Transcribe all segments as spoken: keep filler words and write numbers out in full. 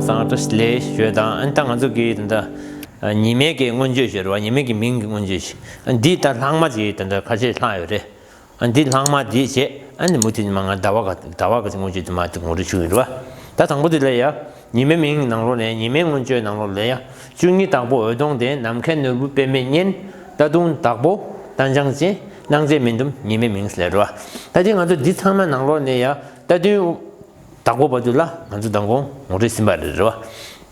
དང་བཀྲ་ཤིས་བདེ་ལེགས་ཞུ་དང་། ཨ་ནི་ད་ང་ཚོ་གི་ད་ལྟ་ཉི་མའི་གི་མངོན་བརྗོད་ཞུ་རེད་བ། ཉི་མའི་གི་མིང་གི་མངོན་བརྗོད་ཞུ། ཨ་འདི་ད་ལྷག་མ་ཅིག་ད་ལྟ་ཁ་ཤས་ལྷག་ཡོད་རེད། ཨ་འདི་ལྷག་མ་འདི་བྱས། ཨ་ནི་མུ་མཐུད་ནས་མ་ང་ཟླ་བ་ག་ཟླ་བ་ག་ཅིག་མངོན་བརྗོད་དུ་མ་ཏིག་ངོ་རེ་ཞུ་ཡོད་རེད་བ། ད་དང་པོ་དེ་ལ་ཡ། ཉི་མའི་མིང་ནང་ལོགས་ནས་ཉི་མའི་མངོན་བརྗོད་ནང་ལོགས་ལ་ཡ། བཅུ་གཉིས་དྭགས་པོ་འོད་སྟོང་ལྡན། ནམ་མཁའི་ནོར་བུ་པདྨས་བརྒྱན། རྟ་གདོང་བདག་པོ་རྟ་ལྗང་ཅན། སྣང་བྱེད་མེ་ཟླུམ་ཉི་མའི་མིང་ཟེར་རེད་བ། ད་དེ་ང་ཚོ་འདི་ཚང་མ་ནང་ལོགས་ནས་ཡ། རྟ་གདོང་བདག་པོ་བར་དུ་ལ་ང་ཚོ་མདང་དགོང་ངོ་སྤྲོད་ཟིན་པ་རེད་རེད་བ།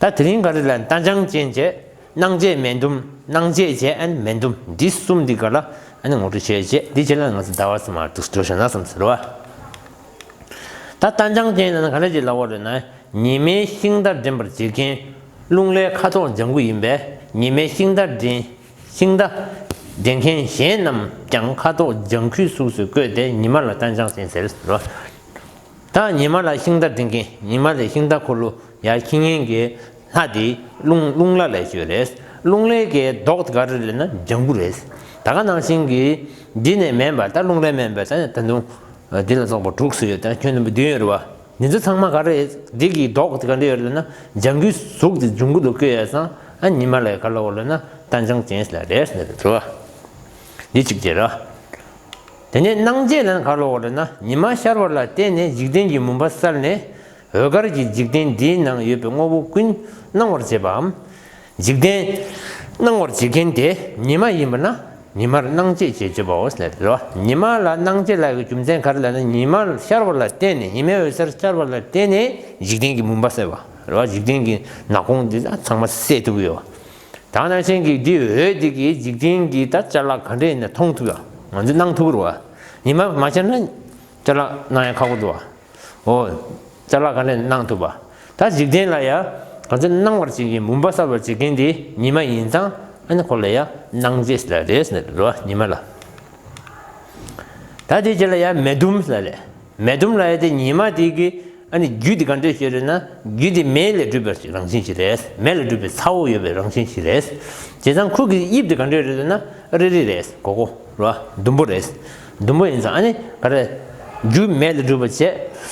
ད་དེ་རིང་ག་རེ་ལ་རྟ་ལྗང་ཅན་བྱས། སྣང་བྱེད་མེ་ཟླུམ། སྣང་བྱེད་བྱས་ཨ་ནི་མེ་ཟླུམ། འདི་གསུམ་འདི་ག་ལ་ཨ་ནི་ངོ་སྤྲོད་བྱས་རྗེས། འདི་རྗེས་ལ་ང་ཚོ་ཟླ་བ་གསུམ་མར་འདུག་འགྲོ་བཞག་ན་བསམ་ཟེར་བ། ད་རྟ་ལྗང་ཅན་ལ་ནི་ག་འདྲ་ཅིག་ལབ་པ་རེད་ན། ཉི་མའི་ཤིང་རྟ་འདྲེན་པར་བྱེད་མཁན། རླུང་ལྷའི་ཁ་དོག་ལྗང་གུ་ཡིན་པས། ཉི་མའི་ཤིང་རྟ་འདྲེན། ཤིང་རྟ་འདྲེན་མཁན་གཞན་རྣམས་ཀྱང་ཁ་དོག་ལྗང་ཁུའི་གཟུགས་སུ་བཀོད་དེ་ཉི་མ་ལ་རྟ་ལྗང་ཅན་ཟེར་ཟེར་བ། ད་ཉི་མ་ལ་ཤིང་རྟ་འདྲེན་མཁན། ཉི་མ་ལ་ཤིང་རྟ་འཁོར་ལོ་ཡར་འཁྱེར་མཁན་གྱི་ལྷ་དེ་རླུང་རླུང་ལྷ་ལབ་ཀྱི་ཡོད་རེད། རླུང་ལྷའི་གི་མདོག་དེ་ག་རེ་རེད་ན་ལྗང་གུ་རེད། ད་ག་ནང་བཞིན་གྱི་འདི་ནས་མིན་པ། ད་རླུང་ལྷ་མིན་པ། ད་ད་དུང་འདི་ལ་སོགས་པ་དྲུག་སུ་ཡོད། ད་ཁྱོན་བསྡོམས་པ་བདུན་ཡོད་རེད་བ། འདི་ཚོ་ཚང་མ་ག་རེ་རེད། འདི་གི་མདོག་དེ་ག་འདྲ་ཡོད་རེད་ན་ལྗང་གུའི་གཟུགས་དེ་ལྗང་གུ་ལ་བཀོད་ཡ་ཙང་། ཨ་ཉི་མ་ལ་ག་ལབ་པ་རེད་ན་རྟ་ལྗང་ཅན་ལབ་རེད་ཟེར་རེད་བ། འདི་གཅིག་བྱས་ར། དེ་ནས་སྣང་བྱེད་ལ་ག་ལབ་པ་རེད་ན། ཉི་མ་ཤར་བ་ལ་བརྟེན་ནས་འཇིག་རྟེན་གྱི་མུན་པ་བསལ་ནས། འོད་དཀར་གྱིས་འཇིག་རྟེན་འདིའི་ནང་ཡོད་པའི་དངོས་པོ་ཀུན་སྣང་བར་བྱེད་པའམ། འཇིག་རྟེན་སྣང་བར་བྱེད་མཁན་དེ་ཉི་མ་ཡིན་པ་ན་ཉི་མར་སྣང་བྱེད་ཅེས་བརྗོད་པའོ་ཟེར་རེད་བ། ཉི་མ་ལ་སྣང་བྱེད་ལབ་ཀྱི་རྒྱུ་མཚན་ག་རེ་ལབ་ན། ཉི་མ་ཤར་བ་ལ་བརྟེན་ནས། ཉི་མའི་འོད་ཟེར་ཤར་བ་ལ་བརྟེན་ནས་འཇིག་རྟེན་གྱི་མུན་པ་བསལ་བ་རེད་བ། འཇིག་རྟེན་གྱི་ནག་ཁུང་འདི་ཚང་མ་བསལ་ཐུབ་ཀྱི་ཡོད། ད་ནང་བཞིན་གྱི་འདི་འོད་འདི་གིས་འཇིག་རྟེན་གྱི་ད་ཅ་ལག་ག་འདྲ་ཡིན་ན་མཐོང་ཐུབ་ཡ། ང་ཚོས་སྣང་ཐུབ་ཀྱི་རེད་བ། ཉི་མ་མ་ཤར་ན་ཅ་ལག་སྣང་ཡ་ཁག་པོ་འདུག་བ། འོ། ཅ་ལག་ག་འདྲ་ཡིན་ན་སྣང་ཐུབ་པ། ད་འཇིག་རྟེན་ལ་ཡ་ང་ཚོས་སྣང་བར་བྱེད་མཁན། མུན་པ་བསལ་བར་བྱེད་མཁན་དེ་ཉི་མ་ཡིན་ཙང་། ཨ་ནི་ཁོ་ལ་ཡ་སྣང་བྱེད་ལབ་རེད་ཟེར་ནས་རེད་བ། ཉི་མ་ལ། ད་དེ་རྗེས་ལ་ཡ་མེ་ཟླུམ་ལབ་རེད། མེ་ཟླུམ་ལབ་ཡ་དེ་ཉི་མ་དེ་གི་ཨ་ནི་རྒྱུ་དེ་ག་འདྲས་ཞིག་རེད་ན། རྒྱུ་དེ་མེ་ལས་གྲུབ་པའི་རང་བཞིན་ཞིག་རེད། མེ་ལས་གྲུབ་པའི་ཚ་བོ་ཡོད་པའི་རང་བཞིན་ཞིག་རེད། བྱས་ཙང་ཁོ་གི་དབྱིབས་དེ་ག་འདྲས་རེད་ན། རེ་རེ་རེད། གོ་གོ་ར་ཟླུམ་པོ་རེད། ཟླུམ་པོ་ཡིན་ཙང་ཨ་ནི་ག་རེ། རྒྱུ་མེ་ལས་གྲུབ་པ་བྱས།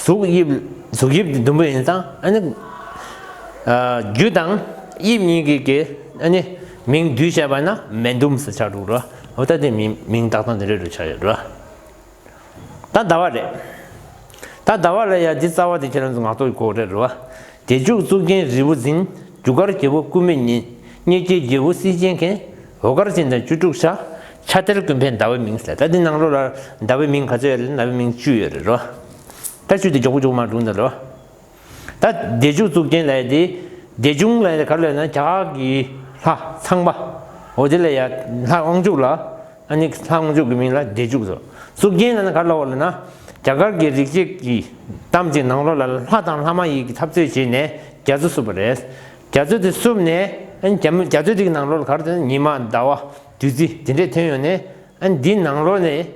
གཟུགས་དབྱིབས། གཟུགས་དབྱིབས་དེ་ཟླུམ་པོ་ཡིན་ཙང་། ཨ་ནི་ཨ་རྒྱུ་དང་དབྱིབས་གཉིས་ཀྱི་གི་ཨ་ནི་མིང་བསྡུས་བྱས་པ་ན་མེ་ཟླུམ་ཟེར་ཆགས་འགྲོ་གི་རེད། འོ་ད་དེ་མིང་མིང་བཏགས་སྟངས་དེ་འདྲ་རུ་ཆགས་ཡོད་རེད། ད་ཟླ་བ་རེད། ད་ཟླ་བ་ལ་ཡ་འདི་རྩ་བ་དེ་ཁྱེད་རང་ཚོ་ངག་ཐོག་གི་གོ་རེད་རེད་བ། བདེ་མཆོག་གཙུག་རྒྱན་རིལ་བུ་འཛིན། རྒྱུ་སྐར་རྒྱལ་པོ་སྐུ་མེད་ཉིད། སྙིང་རྗེའི་རྒྱལ་པོ་སྲིད་ཅན་མཁྱེན། འོད་དཀར་ཅན་དང་བཅུ་དྲུག་ཆ། ཕྱག་དེར་ཀུན་ཕན་ཟླ་བའི་མིང་ཟེར། ད་འདི་ནང་ལོགས་ལ་ཟླ་བའི་མིང་ག་ཚོད་ཡོད་རེད། ཟླ་བའི་མིང་བཅུ་ཡོད་རེད་རོ། ད་བཅུ་དེ་མགྱོགས་པོ་མགྱོགས་པོ་མར་སྒྲུང་ད་རོ། ད་བདེ་མཆོག་གཙུག་རྒྱན་ལབ་ཡ་དེ། བདེ་མཆོག་ལབ་ཡ་དེ་ག་རེ་ལབ་ན་རྒྱ་གར་གྱི་ལྷ་ཚངས་པ། འོ་དེ་ལ་ཡ་ལྷ་དབང་ཕྱུག་ལ། ཨ་ནི་ལྷ་དབང་ཕྱུག་གི་མིང་ལ་བདེ་མཆོག་ཟེར། གཙུག་རྒྱན་ལབ་ན་ག་རེ་ལབ་པ་ལབ་ན། རྒྱ་གར་གྱི་རིག་བྱེད་ཀྱི་གཏམ་གྱི་ནང་ལོགས་ལ་ལྷ་དང་ལྷ་མ་ཡིན་གྱི་འཐབ་རྩོད་བྱས་ནས་རྒྱ་མཚོ་བསྲུབས་པ་རེད། རྒྱ་མཚོ་དེ་བསྲུབས་ནས། ཨ་ནི་རྒྱ་མཚོ་རྒྱ་མཚོ་དེ་གི་ནང་ལོགས་ལ་ག་རེ་ཟེར་ན། ཉི་མ། ཟླ་བ། བདུད་རྩི་དེ་འདྲས་ཐོན་ཡོང་ནས། ཨ་ནི་འདིའི་ནང་ལོགས་ནས།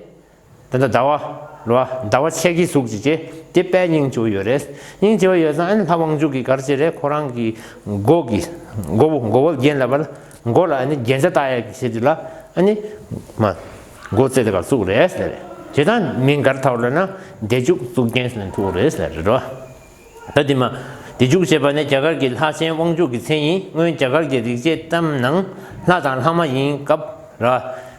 ད་ལྟ་ཟླ་བ་ལ་ཟླ་བ་ཆས་ཀྱི་གཟུགས་ཅིག་བྱས། དེ་དཔལ་སྙིང་རྗེ་བོ་ཡོད་རེད། སྙིང་རྗེ་བོ་ཡོད་ཙང་། ཨ་ནི་ལྷ་དབང་ཕྱུག་གིས་ག་རེ་བྱས་རེད། ཁོ་རང་གི་མགོ་གི་མགོ་བོ་མགོ་བོ་རྒྱན་ལ་བར། མགོ་ལ་ཨ་ནི་རྒྱན་ཆ་བཏགས་ཡག་གི་ཆེད་དུ་ལ། ཨ་ནི་མ་མགོ་རྩེ་དེ་གར་བཙུགས་རེད་ཟེར་རེད། བྱས་ཙང་མིང་ག་རེ་བཏགས་པ་ལབ་ན། བདེ་མཆོག་གཙུག་རྒྱན་ཟེར་ནས་ཐུག་རེད་ཟེར་རེད་རོ། ད་དེ་མ། བདེ་མཆོག་ཅེས་པ་ནི་རྒྱ་གར་གྱི་ལྷ་ཆེན་དབང་ཕྱུག་གི་མཚན་ཡིན། སྔོན་རྒྱ་གར་གྱི་རིག་བྱེད་གཏམ་ནང་ལྷ་དང་ལྷ་མ་ཡིན་སྐབས་ར།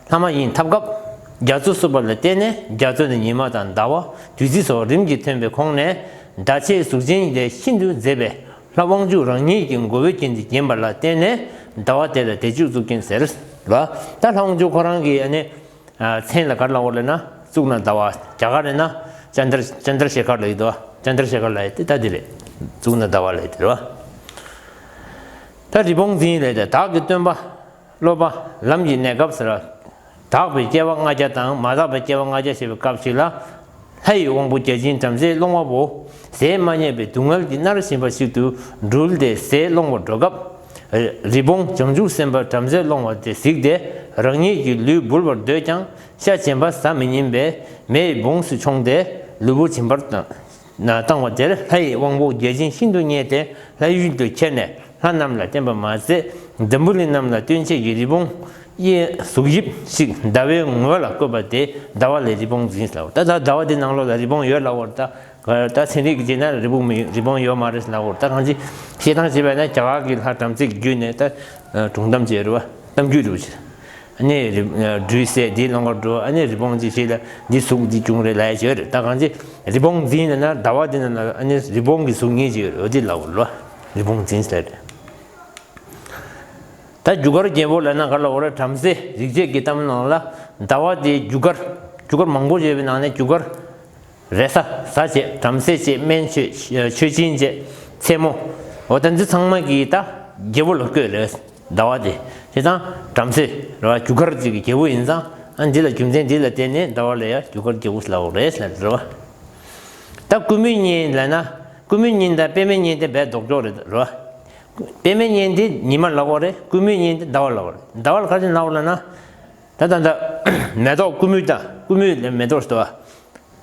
ལྷ་མ་ཡིན་འཐབ་སྐབས། རྒྱ་མཚོ་བསྲུབས་པ་ལ་བརྟེན་ནས། རྒྱ་མཚོ་ནི་ཉི་མ་དང་ཟླ་བ། བདུད་རྩི་སོགས་རིམ་གྱིས་ཐོན་པའི་ཁོངས་ནས། ཟླ་ཕྱེད་གཟུགས་ཅན་ལས་ཤིན་ཏུ་མཛེས་པའི་ལྷ་དབང་ཕྱུག་རང་ཉིད་ཀྱི་མགོ་བོའི་རྒྱན་གྱིས་བརྒྱན་པ་ལ་བརྟེན་ནས། ཟླ་བ་དེ་ལ་བདེ་མཆོག་གཙུག་རྒྱན་ཟེར་ལ། ད་ལྷ་དབང་ཕྱུག་ཁོ་རང་གིས་ཨ་ནི། ཨ། མཚན་ལ་ག་རེ་ལབ་པ་ལབ་ན། གཙུག་ན་ཟླ་བ། རྒྱ་གར་ལ་ན་ཅན་དར་ཅན་དར་ཤེ་ཁར་ལབ་ཡོད་དོ། ཅན་དར་ཤེ་ཁར་ལབ་ཡོད་དེ་ད་འདི་རེད། གཙུག་ན་ཟླ་བ་ལབ་ཡོད་དེ་རེད་བ། ད་རི་བོང་འཛིན་ལབ་ཡོད་དེ། བདག་གི་སྟོན་པ་སློབ་པ་ལམ་གྱི་གནས་སྐབས་སུ་ལ། དག་པའི་སྐྱེ་བ་ལྔ་བརྒྱ་དང་མ་དག་པའི་སྐྱེ་བ་ལྔ་བརྒྱ་ཞེས་པའི་སྐབས་ཤིག་ལ། ལྷ་ཡི་དབང་པོ་བརྒྱ་བྱིན་བྲམ་ཟེའི་སློང་བ་པོ། ཟས་མ་རྙེད་པའི་སྡུག་བསྔལ་གྱིས་མནར་བཞིན་པ་ཞིག་ཏུ་འགྲུལ་ཏེ་ཟས་སློང་བར་འགྲོ་སྐབས། རི་བོང་བྱང་ཆུབ་སེམས་དཔའ་བྲམ་ཟེའི་སློང་བ་དེ་གཟིགས་ཏེ། རང་ཉིད་ཀྱི་ལུས་འབུལ་བར་འདོད་ཀྱང་ཤ་རྗེན་པ་ཟ་མི་ཉན་པས་མེ་ཡི་བོངས་སུ་མཆོངས་ཏེ། ལུས་པོ་སྦྱིན་པར་བཏང་བ་དེར། ལྷ་ཡི་དབང་པོ་བརྒྱ་བྱིན་ཤིན་ཏུ་མཉེས་ཏེ། ལྷ་ཡུལ་དུ་ཁྱེར་ནས་ལྷ་རྣམས་ལ་བསྟན་པ་མ་ཟད། འཛམ་བུ་གླིང་རྣམས་ལ་སྟོན་བྱེད་ཀྱི་རི་བོང་གི་གཟུགས་དབྱིབས་ཤིག་ཟླ་བའི་ངོས་ལ་བཀོད་པ་དེ་ཟླ་བ་ལས་རི་བོང་འཛིན་ལབ། ད་ད་ཟླ་བ་དེ་ནང་ལོགས་ལ་རི་བོང་ཡོད་ལབ་པ་རེད། ད་ ད་ཚན་རིག་གི་བྱས་ན་རི་བོང་མི་རི་བོང་ཡོད་མ་རེད་ལབ་དགོས་རེད། ད་གང་ཅི་བཤད་སྟངས་བྱས་པ་ན་རྒྱ་གར་གྱི་ལྷ་བྲམ་ཟེ་གི་བརྒྱུད་ནས་ད་སྒྲུང་གཏམ་བྱས་རེད་བ། གཏམ་རྒྱུད་རེད་བ། ཨ་ནི་རི་སྦྲུལ་ཟེར་འདི་ལོང་གར་འགྲོ། ཨ་ནི་རི་བོང་ཅིག་བྱས་ལ་འདི་གཟུགས་འདི་བྱུང་རེད་ལབ་ཡ་བྱས་རེད། ད་གང་ཅི་རི་བོང་འཛིན་ལབ་ན་ཟླ་བ་འདི་ན་ན་ཨ་ནི་རི་བོང་གི་གཟུགས་བརྙན་ཅིག་ཡོད་རེད། འོ་འདི་ལབ་དགོས་རེད་བ། རི་བོང་འཛིན་ཟེར་རེད། ད་རྒྱུ་སྐར་རྒྱལ་པོ་ལབ་ན་ག་ལ་འོ་རེད། བྲམ་ཟེ་རིག་བྱེད་ཀྱི་གཏམ་ནང་ལ་ཟླ་བ་དེ་རྒྱུ་སྐར་རྒྱུ་སྐར་མང་པོ་ཡོད་པའི་ནང་ནས་རྒྱུ་སྐར་རེ་ས་གཟའ་བྱས། བྲམ་ཟེ་བྱས། སྨན་བྱས། མཆོད་སྦྱིན་བྱས། མཚན་མོ། འོ་ད་འདི་ཚང་མ་གིས་ད་རྒྱལ་པོ་ལ་བསྐོས་རེད་ཟླ་བ་དེ། བྱས་ཙང་བྲམ་ཟེ་རེད་བ། རྒྱུ་སྐར་ཅིག་གི་རྒྱལ་པོ་ཡིན་ཙང་ཨ་འདི་ལ་རྒྱུ་མཚན་འདི་ལ་བརྟེན་ནས་ཟླ་བ་ལ་ཡང་རྒྱུ་སྐར་རྒྱལ་པོ་ལབ་དགོས་རེད་ཟེར་རེད་བ། ད་ཀུ་མུད་བརྙན་ལབ་ན་ཀུ་མུད་བརྙན་དང་པདྨའི་བརྙན་དེ་རྦད་ལྡོག་ཕྱོགས་རེད་རེད་བ། པདྨའི་བརྙན་དེ་ཉི་མ་ལབ་དགོས་རེད། ཀུ་མུད་བརྙན་དེ་ཟླ་བ་ལབ་དགོས་རེད། ཟླ་བ་ལ་ག་རེ་ལབ་དགོས་ལབ་ན། ད་ད་ད་མེ་ཏོག་ཀུ་མུད་དང་ཀུ་མུད་ལ་མེ་ཏོག་ཟེར་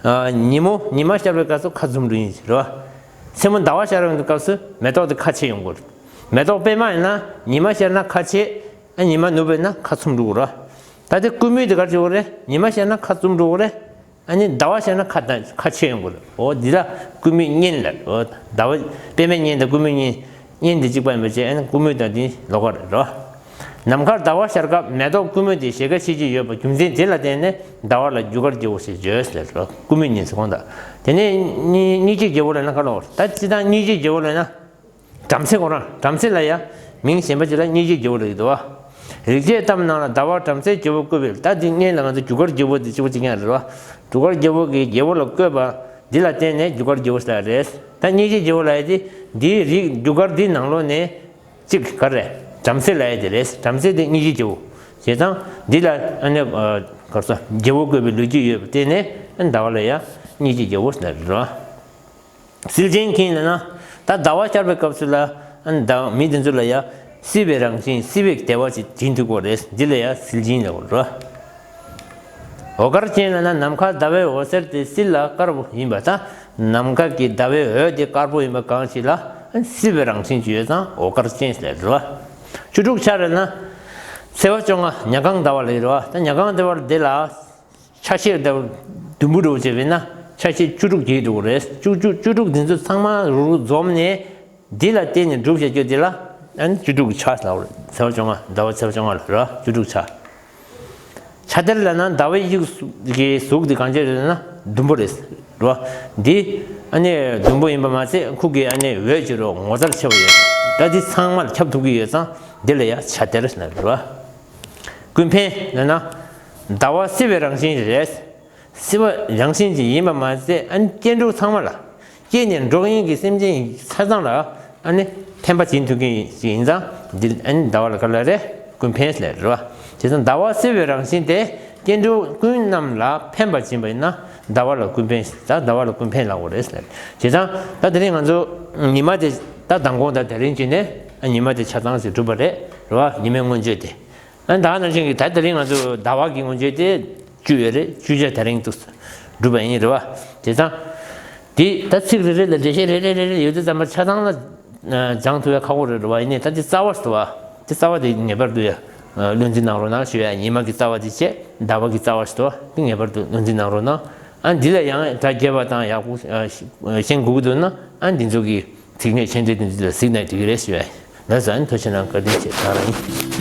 བ། ཉིན་མོ་ཉི་མ་ཤར་བའི་སྐབས་སུ་ཁ་བཙུམ་འགྲོ་ཡིན་རེད་བ། མཚན་མོ་ཟླ་བ་ཤར་བའི་སྐབས་སུ་མེ་ཏོག་དེ་ཁ་ཕྱེ་ཡོང་གི་རེད། མེ་ཏོག་པདྨ་ཡིན་ན་ཉི་མ་ཤར་ན་ཁ་ཕྱེ། ཨ་ཉི་མ་ནུབ་པ་ཡིན་ན་ཁ་བཙུམ་འགྲོ་གི་རེད་བ། ད་དེ་ཀུ་མུད་དེ་ག་རེ་བྱེད་དགོས་རེད། ཉི་མ་ཤར་ན་ཁ་བཙུམ་འགྲོ་གི་རེད། ཨ་ནི་ཟླ་བ་ཤར་ན་ཁ་ད་ཁ་ཕྱེ་ཡོང་གི་རེད། འོ་འདི་ལ་ཀུ་མུད་བརྙན་ལབ། འོ་ཟླ་བ་པདྨའི་བརྙན་དང་ཀུ་མུད་བརྙན་བརྙན་འདི་གཅིག་པ་ཡིན་པ་བྱས། ཨ་ནི་ཀུ་མུད་དང་འདི་ལོགས་ཀ་རེད་རོ། ནམ་མཁར་ཟླ་བ་ཤར་སྐབས་མེ་ཏོག་ཀུ་མུད་དེ་ཞལ་དཀར་ཕྱེད་ཀྱིས་ཡོད་པ་རྒྱུ་མཚན་དེ་ལ་བརྟེན་ནས་ཟླ་བ་ལ་རྒྱུ་སྐར་རྒྱལ་པོ་ཞེས་བརྗོད་ཟེར་རོ། ཀུ་མུད་བརྙན་ཟེར་གོང་དང་། དེ་ནས་སྙིང་རྗེའི་རྒྱལ་པོ་ལབ་ན་ག་ལོར། ད་སྤྱིར་བཏང་སྙིང་རྗེའི་རྒྱལ་པོ་ལབ་ན། བྲམ་ཟེ་ཁོ་རང་། བྲམ་ཟེ་ལ་ཡང་མིང་གཞན་པ་ཅིག་ལ་སྙིང་རྗེའི་རྒྱལ་པོ་ལབ་ཀྱི་འདུག་བ། རིག་བྱེད་གཏམ་ནང་ལ་ཟླ་བ་བྲམ་ཟེའི་རྒྱལ་པོ་བསྐོས་པས། ད་འདི་སྔོན་ལ་ང་ཚོ་རྒྱུ་སྐར་རྒྱལ་པོ་འདི་གཅིག་པ་གཅིག་རྐྱང་རེད་བ། རྒྱུ་སྐར་རྒྱལ་པོ་གི་རྒྱལ་པོ་ལ་བསྐོས་པ་འདི་ལ་བརྟེན་ནས་རྒྱུ་སྐར་རྒྱལ་པོ་ཟེར་རེད། ད་སྙིང་རྗེའི་རྒྱལ་པོ་ལབ་ཡ་དེ་འདིའི་རིགས་རྒྱུ་སྐར་འདིའི་ནང་ལོགས་ནས་གཅིག་ག་རེ་རེད། བྲམ་ཟེ་ལབ་ཡ་དེ་རེད། བྲམ་ཟེ་དེ་སྙིང་རྗེའི་རྒྱལ་པོ། བྱས་ཙང་འདི་ལ་ཨ་ནི་ག་རེ་ཟེར། རྒྱལ་པོ་བསྐོས་པའི་ལོ་རྒྱུས་ཡོད་པ་བརྟེན་ནས་ཨ་ནི་ཟླ་བ་ལ་ཡང་སྙིང་རྗེའི་རྒྱལ་པོ་ཟེར་རེད་བ། བསིལ་སྦྱིན་གྱིན་ལབ་ན། ད་ཟླ་བ་ཤར་བའི་སྐབས་སུ་ལ་ཨ་ནི་ཟླ་མི་དེ་ཚོ་ལ་ཡང་བསིལ་བའི་རང་བཞིན་བསིལ་བའི་བདེ་བ་ཅིག་སྦྱིན་ཐུབ་ཀྱི་རེད། འདི་ལ་ཡང་བསིལ་སྦྱིན་ལབ་དགོས་རེད། འོད་དཀར་ཅན་ལབ་ན་ནམ་མཁའ་ཟླ་བའི་འོད་ཟེར་དེ་བསིལ་ལ་དཀར་པོ་ཡིན་པ་དང་། ནམ་མཁའ་གི་ཟླ་བའི་འོད་དེ་དཀར་པོ་ཡིན་པ་གང་ཞིག་ལ་ཨ་ནི་བསིལ་བའི་རང་བཞིན་ཅིག་ཡོད་ཙང་འོད་དཀར་ཅན་ཟེར་རེད་བ། བཅུ་དྲུག་ཆ་ལབ་ན། ཚེས་པ་བཅོ་ལྔ་ཉ་གང་ཟླ་བ་ལབ་ཀྱི་རེད་བ། ད་ཉ་གང་ཟླ་བ་འདི་ལ། ཆ་ཤས་དང་དུམ་བུ་འདྲ་བོ་བྱས་པས་ན་ཆ་ཤས་བཅུ་དྲུག་རྒྱས་འགྲོ་གི་རེད། བཅུ་བཅུ་བཅུ་དྲུག་འདི་ཚོ་ཚང་མ་རུ་རུ་འཛོམས་ནས་འདི་ལ་བརྟེན་ནས་གྲུབ་བྱ་རྒྱུ་འདི་ལ་ཨ་ནི་བཅུ་དྲུག་གི་ཆ་ལབ་རེད། ཚེས་པ་བཅོ་ལྔ་ཟླ་བ་ཚེས་པ་བཅོ་ལྔ་ལ་རེད་བ། བཅུ་དྲུག་ཆ། ཆ་གཏེར་ལབ་ན་ཟླ་བའི་ཡིག་གཟུགས་ཀྱི་གཟུགས་འདི་གང་ཅི་རེད་ན་ཟླུམ་པོ་རེད་རེད་བ། འདི་ཨ་ནི་ཟླུམ་པོ་ཡིན་པ་མ་ཟད་ཁོ་གི་ཨ་ནི་འོད་ཀྱི་རོ་ངོ་མཚར་ཆེ་བ་ཡོད། ད་འདི་ཚང་མ་ལ་ཁྱབ་ཐུབ་ཀྱི་ཡོད་ཙང་འདི་ལ་ཡང་ཆ་གཏེར་ལབ་རེད་བ། ཀུན་ཕན་ལབ་ན། ཟླ་བ་བསིལ་བའི་རང་བཞིན་རེད། བསིལ་བ་རང་བཞིན་ཅིག་ཡིན་པ་མ་ཟད་ཨ་ནི་སྐྱེ་འགྲོ་ཚང་མ་ལ། སྐྱེས་ནས་འགྲོ་མཁན་གྱི་སེམས་ཅན་ཆ་ཚང་ལ་ཨ་ནི་ཕན་པ་བྱིན་ཐུབ་མཁན་ཞིག་ཡིན་ཙང་འདི་ཨ་ནི་ཟླ་བ་ལ་ག་ལ་རེད། ཀུན་ཕན་ལབ་རེད་བ། དེ་ཙང་ཟླ་བ་བསིལ་བའི་རང་བཞིན་དེ་སྐྱེ་འགྲོ་ཀུན་རྣམས་ལ་ཕན་པ་བྱིན་པ་ཡིན་ན་ཟླ་བ་ལ་ཀུན་ཕན། ད་ཟླ་བ་ལ་ཀུན་ཕན་ལབ་དགོས་རེད་ཟེར། བྱས་ཙང་ད་དེ་རིང་ང་ཚོ་ཉི་མ་དེ་ད་མདང་དགོང་དང་དེ་རིང་བྱས་ནས་ཨ་ཉི་མ་དེ་ཆ་ཚང་ཞིག་གྲུབ་པ་རེད་རེད་བ། ཉི་མའི་མངོན་བརྗོད་དེ། ཨ་ད་ནང་བཞིན་གྱི་ད་དེ་རིང་ང་ཚོ་ཟླ་བ་གི་མངོན་བརྗོད་དེ་བཅུ་ཡོད་རེད། བཅུ་ཆ་དེ་རིང་འདུག་གྲུབ་པ་ཡིན་རེད་བ། དེ་ཙང་དེ་ད་ཚིག་རེ་རེ་ལ་འགྲེལ་བཤད་རེ་རེ་རེ་རེ་ཡོད་དུས་ཙམ་པ་ཆ་ཚང་ལ་སྦྱང་ཐུབ་ཡ་ཁག་པོ་རེད་རེད་བ། ཡིན་ནའི་ད་དེ་རྩ་བ་ཞིག་འདུག་བ། དེ་རྩ་བ་དེ་ངེས་པར་དུ་ཡ་བློ་འཛིན་གནང་རོགས་གནང་ཞུ་ཡ། ཉི་མ་གི་རྩ་བ་དེ་བྱས། ཟླ་བ་གི་རྩ་བ་ཞིག་འདུག་བ། དེ་ངེས་པར་དུ་བློ་འཛིན་གནང་རོགས་གནང་། ཨ་འདི་ལ་ཡང་ད་རྒྱས་པ་དང་ཡག་པོ་ཤེས་དགོས་ཀྱི་འདུག་ན་ཨ་འདི་ཚོ་གི་ཚིག་ངན་ཆེ་འདྲ་དེ་འདི་ལ་གཟིགས་ན་འགྲིག་གི་རེད་ཞུ་ཡ། ལགས་སོ། ཨ་ནི་ཐུགས་རྗེ་གནང་། བཀའ་དྲིན་ཆེ། ད་རང་ཡིན།